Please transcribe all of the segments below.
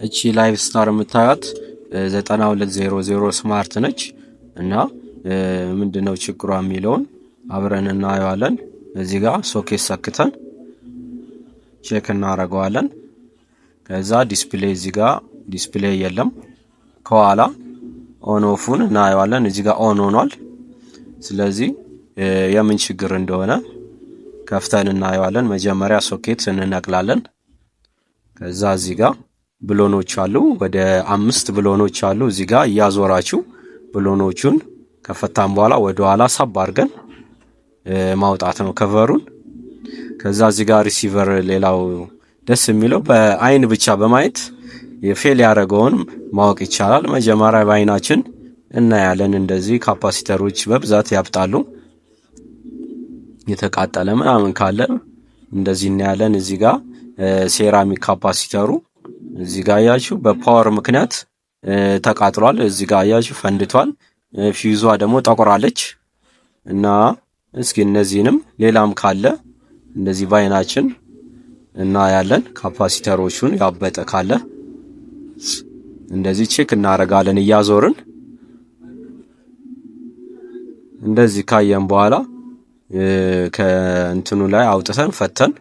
እቺ ላይፍ ስታር የምታያት 9200 smart ነች እና ምንድነው ችግሯ የሚለውን አብረን እናየዋለን። እዚህ ጋር ሶኬት ሰክተን check እናደርገዋለን። ከዛ display እዚህ ጋር display የለም። ከኋላ on off ኡን እናየዋለን። እዚህ ጋር on ሆኗል። ስለዚህ የምን ችግር እንደሆነ ከፍተን እናየዋለን። መጀመሪያ ሶኬት እንነቅላለን። ከዛ እዚህ ጋር ብሎኖች አሉ፣ ወደ 5 ብሎኖች አሉ። እዚህ ጋር እያዞራችሁ ብሎኖቹን ከፈታን በኋላ ወደ ኋላ ሳብ አድርገን ማውጣት ነው cover ኡን። ከዛ እዚህ ጋር receiver፣ ሌላው ደስ የሚለው በአይን ብቻ በማየት የ fail ያደረገውን ማወቅ ይቻላል። መጀመሪያ በአይናችን እናያለን። እንደዚህ capacitor ኦች በብዛት ያብጣሉ። የተቃጠለ ምናምን ካለ እንደዚህ እናያለን። እዚህ ጋር ceramic capacitor ኡ እዚህ ጋር አያችሁ በ power ምክንያት ተቃጥሏል። እዚህ ጋር አያችሁ ፈንድቷል። ፊውዟ ደግሞ ጠቁራለች። እና እስኪ እነዚህንም ሌላም ካለ እንደዚህ በአይናችን እናያለን። capacitor ኦቹን ያበጠ ካለ እንደዚህ check እናደርጋለን እያዞርን። እንደዚህ ካየን በኋላ ከእንትኑ ላይ አውጥተን ፈተን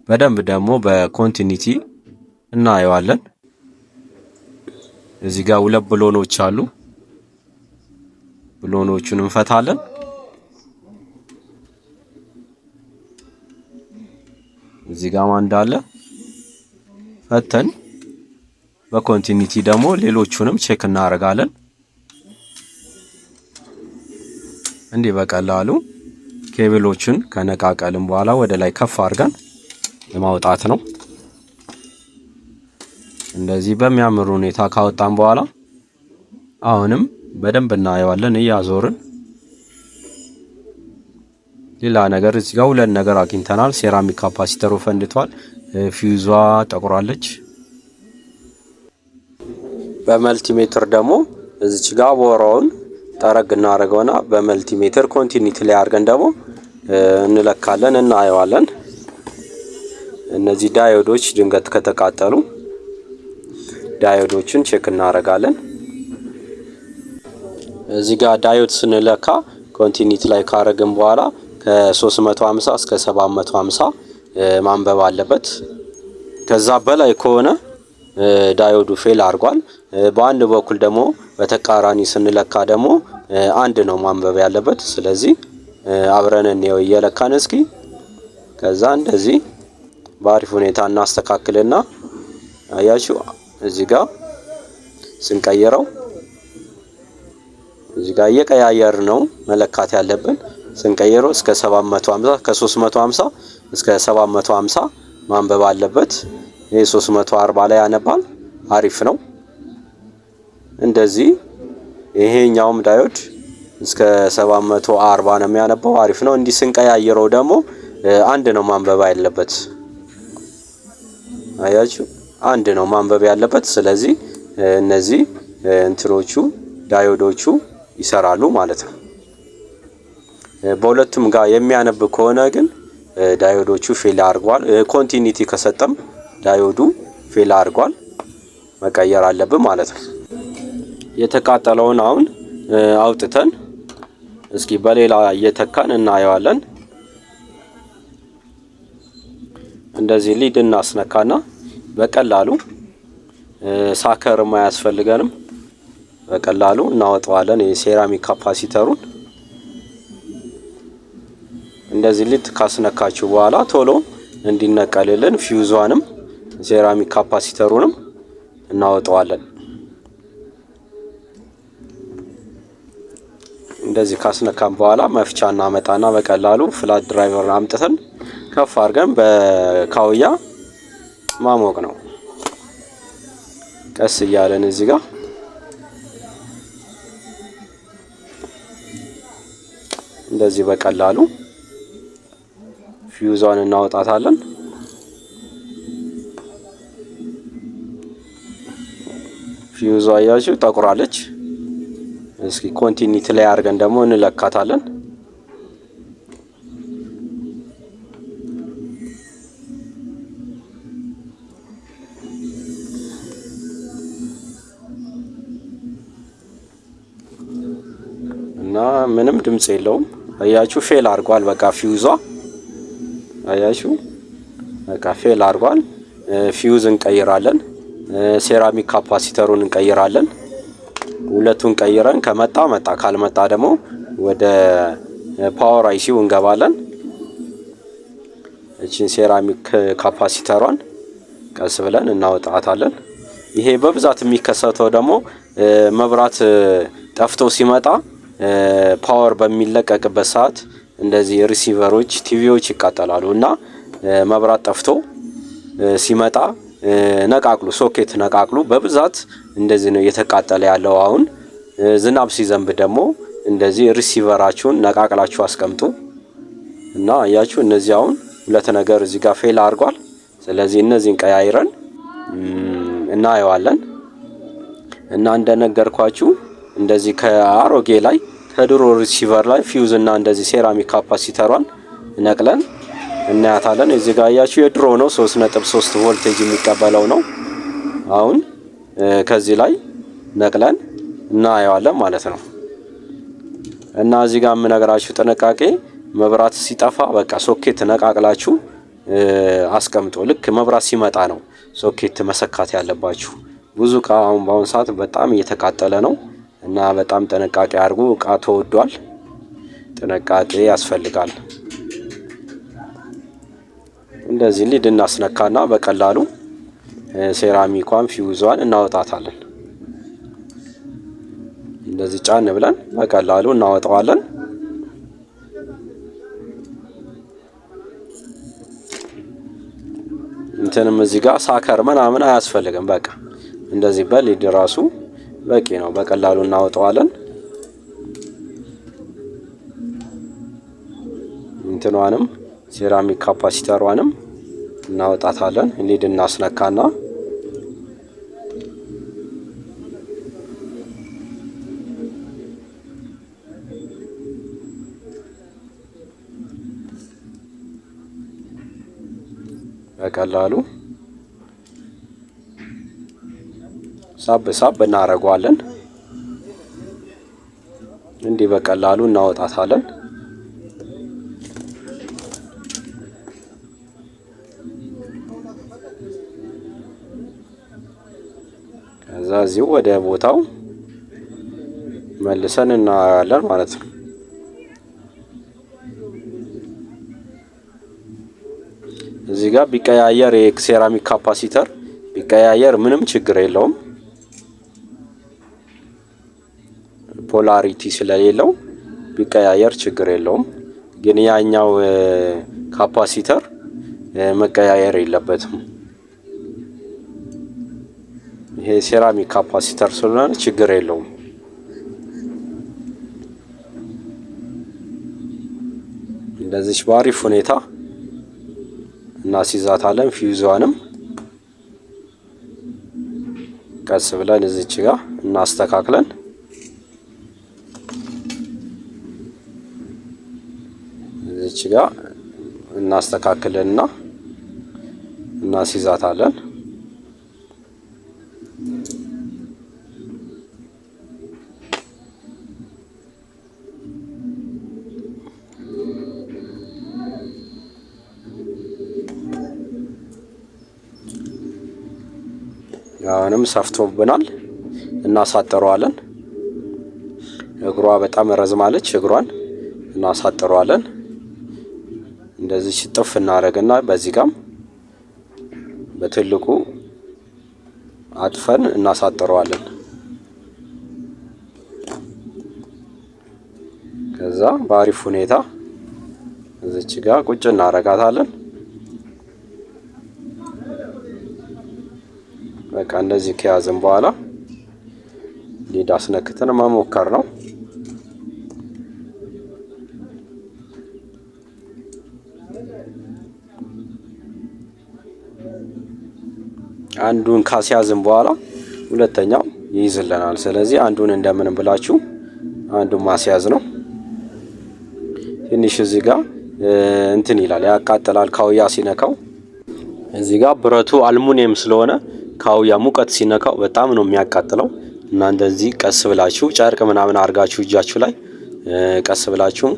በደንብ ደግሞ በ continuity እናየዋለን። እዚህ ጋር ሁለት ብሎኖች አሉ። ብሎኖቹን እንፈታለን። እዚህ ጋር ማን እንዳለ ፈተን በ continuity ደግሞ ሌሎቹንም check እናደርጋለን። እንዲህ በቀላሉ ኬብሎችን ከነቃቀልን በኋላ ወደ ላይ ከፍ አድርገን ማውጣት ነው። እንደዚህ በሚያምር ሁኔታ ካወጣን በኋላ አሁንም በደንብ እናየዋለን እያዞርን። ሌላ ነገር እዚህ ጋር ሁለት ነገር አግኝተናል። ceramic capacitor ኡ ፈንድቷል፣ ፊውዟ ጠቁራለች። በ multimeter ደግሞ እዚች ጋር አቧራውን ጠረግ እናደርገውና በ multimeter continuity ላይ አድርገን ደግሞ እንለካለን፣ እናየዋለን። እነዚህ diode ኦች ድንገት ከተቃጠሉ diode ኦችን check እናደርጋለን። እዚህ ጋር diode ስንለካ continuity ላይ ካረግን በኋላ ከ350 እስከ 750 ማንበብ አለበት። ከዛ በላይ ከሆነ diode ኡ fail አድርጓል። በአንድ በኩል ደግሞ በተቃራኒ ስንለካ ደግሞ አንድ ነው ማንበብ ያለበት። ስለዚህ አብረን እንየው እየለካን እስኪ። ከዛ እንደዚህ በአሪፍ ሁኔታ እናስተካክልና አያችሁ እዚህ ጋር ስንቀይረው እዚህ ጋር እየቀያየር ነው መለካት ያለብን። ስንቀይረው እስከ 750 ከ350 እስከ 750 ማንበብ አለበት። ይሄ 340 ላይ ያነባል። አሪፍ ነው። እንደዚህ ይሄኛውም diode እስከ 740 ነው የሚያነባው። አሪፍ ነው። እንዲህ ስንቀያይረው ደግሞ አንድ ነው ማንበብ ያለበት። አያችሁ አንድ ነው ማንበብ ያለበት። ስለዚህ እነዚህ እንትኖቹ diode ኦቹ ይሰራሉ ማለት ነው። በሁለቱም ጋር የሚያነብ ከሆነ ግን diode ኦቹ fail አድርጓል። continuity ከሰጠም diode ኡ fail አድርጓል፣ መቀየር አለብን ማለት ነው። የተቃጠለውን አሁን አውጥተን እስኪ በሌላ እየተካን እናየዋለን። እንደዚህ lead እናስነካና በቀላሉ sucker ም አያስፈልገንም። በቀላሉ እናወጣዋለን የ ceramic capacitor ኡን። እንደዚህ lead ካስነካችሁ በኋላ ቶሎ እንዲነቀልልን fuse ዟንም ceramic capacitor ኡንም እናወጣዋለን። እንደዚህ ካስነካን በኋላ መፍቻ እናመጣና በቀላሉ flat driver አምጥተን ከፍ አድርገን በካውያ ማሞቅ ነው። ቀስ እያለን እዚህ ጋር እንደዚህ በቀላሉ ፊውዟን እናወጣታለን። ፊውዟ አያችሁ ጠቁራለች። እስኪ continuity ላይ አድርገን ደግሞ እንለካታለን። እና ምንም ድምጽ የለውም። አያችሁ fail አድርጓል። በቃ ፊውዟ አያችሁ በቃ fail አድርጓል። ፊውዝ እንቀይራለን። Ceramic capacitor ኡን እንቀይራለን። ሁለቱን ቀይረን ከመጣ መጣ፣ ካልመጣ ደግሞ ወደ power IC ው እንገባለን። እቺን ceramic capacitor ሯን ቀስ ብለን እናወጣታለን። ይሄ በብዛት የሚከሰተው ደግሞ መብራት ጠፍቶ ሲመጣ power በሚለቀቅበት ሰዓት እንደዚህ receiver ኦች፣ ቲቪዎች ይቃጠላሉ። እና መብራት ጠፍቶ ሲመጣ ነቃቅሉ፣ ሶኬት ነቃቅሉ። በብዛት እንደዚህ ነው እየተቃጠለ ያለው። አሁን ዝናብ ሲዘንብ ደግሞ እንደዚህ receiver ኣችሁን ነቃቅላችሁ አስቀምጡ። እና አያችሁ እነዚህ አሁን ሁለት ነገር እዚህ ጋር fail አድርጓል። ስለዚህ እነዚህን ቀያይረን እናየዋለን። እና እንደነገርኳችሁ እንደዚህ ከአሮጌ ላይ ከድሮ receiver ላይ ፊውዝ እና እንደዚህ ceramic capacitor ሯን ነቅለን እናያታለን። እዚህ ጋር አያችሁ የድሮ ነው፣ 3.3 ቮልቴጅ የሚቀበለው ነው። አሁን ከዚህ ላይ ነቅለን እናየዋለን ማለት ነው። እና እዚህ ጋር የምነግራችሁ ጥንቃቄ መብራት ሲጠፋ በቃ ሶኬት ነቃቅላችሁ አስቀምጦ ልክ መብራት ሲመጣ ነው ሶኬት መሰካት ያለባችሁ። ብዙ እቃ አሁን በአሁን ሰዓት በጣም እየተቃጠለ ነው እና በጣም ጥንቃቄ አድርጉ። እቃ ተወዷል፣ ጥንቃቄ ያስፈልጋል። እንደዚህ lead እናስነካና በቀላሉ ሴራሚኳን ፊውዟን እናወጣታለን። እንደዚህ ጫን ብለን በቀላሉ እናወጣዋለን። እንትንም እዚህ ጋር sucker ምናምን አያስፈልግም። በቃ እንደዚህ በ lead ራሱ በቂ ነው። በቀላሉ እናወጣዋለን። እንትኗንም ceramic capacitor ሯንም እናወጣታለን። Lead እናስነካና በቀላሉ ሳብ ሳብ እናደርገዋለን። እንዲህ በቀላሉ እናወጣታለን። ከዛ እዚሁ ወደ ቦታው መልሰን እናያለን ማለት ነው። እዚህ ጋር ቢቀያየር የ ceramic capacitor ቢቀያየር ምንም ችግር የለውም። Polarity ስለሌለው ቢቀያየር ችግር የለውም። ግን ያኛው capacitor መቀያየር የለበትም። ይሄ ceramic capacitor ስለሆነ ችግር የለውም። እንደዚች በአሪፍ ሁኔታ እናስይዛታለን። ፊውዟንም ቀስ ብለን እዚች ጋር እናስተካክለን እዚች ጋር እናስተካክልና እናስይዛታለን። አሁንም ሰፍቶብናል፣ እናሳጥረዋለን። እግሯ በጣም ረዝማለች። እግሯን እናሳጥረዋለን። እንደዚህ ሽጥፍ እናደርግና በዚህ ጋም በትልቁ አጥፈን እናሳጥረዋለን። ከዛ በአሪፍ ሁኔታ እዚች ጋር ቁጭ እናረጋታለን። በቃ እንደዚህ ከያዝን በኋላ lead አስነክተን መሞከር ነው። አንዱን ካስያዝን በኋላ ሁለተኛው ይይዝልናል። ስለዚህ አንዱን እንደምንም ብላችሁ አንዱን ማስያዝ ነው። ትንሽ እዚህ ጋር እንትን ይላል፣ ያቃጥላል ካውያ ሲነካው። እዚህ ጋር ብረቱ አልሙኒየም ስለሆነ ካውያ ሙቀት ሲነካው በጣም ነው የሚያቃጥለው። እና እንደዚህ ቀስ ብላችሁ ጨርቅ ምናምን አድርጋችሁ እጃችሁ ላይ ቀስ ብላችሁ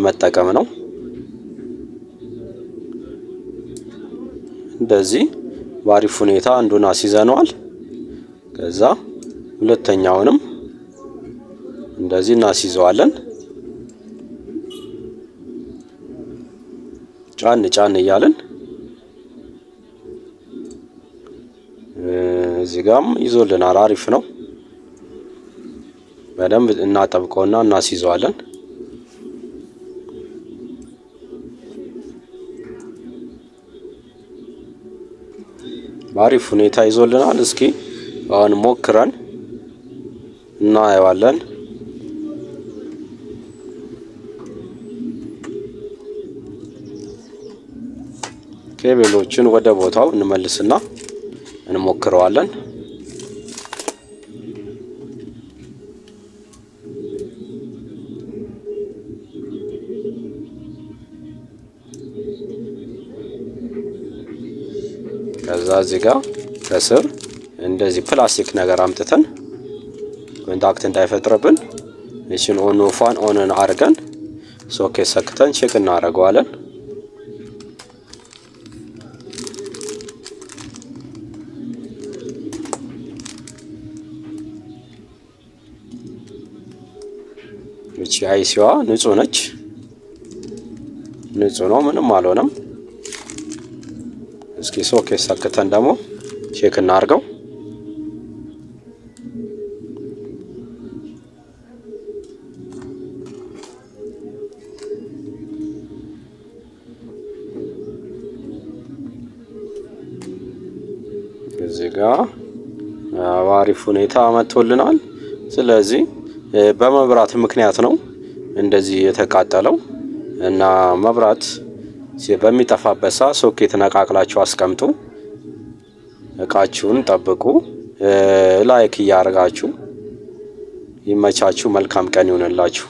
መጠቀም ነው። እንደዚህ በአሪፍ ሁኔታ አንዱን አስይዘነዋል። ከዛ ሁለተኛውንም እንደዚህ እናስይዘዋለን። ጫን ጫን እያልን እዚህ ጋም ይዞልናል። አሪፍ ነው። በደንብ እናጠብቀውና እናስይዘዋለን። በአሪፍ ሁኔታ ይዞልናል። እስኪ አሁን ሞክረን እናየዋለን። ኬብሎችን ወደ ቦታው እንመልስና እንሞክረዋለን። ከዛ እዚህ ጋር ከስር እንደዚህ ፕላስቲክ ነገር አምጥተን contact እንዳይፈጥርብን እቺን on off ን on ን አድርገን ሶኬት ሰክተን check እናደርገዋለን። እቺ IC ዋ ንጹህ ነች፣ ንጹህ ነው፣ ምንም አልሆነም። እስኪ ሶኬት ሰክተን ደግሞ check እናድርገው። እዚህ ጋር በአሪፍ ሁኔታ መጥቶልናል። ስለዚህ በመብራት ምክንያት ነው እንደዚህ የተቃጠለው እና መብራት በሚጠፋበት ሰዓት ሶኬት ነቃቅላችሁ አስቀምጡ። እቃችሁን ጠብቁ። Like እያደረጋችሁ ይመቻችሁ። መልካም ቀን ይሁንላችሁ።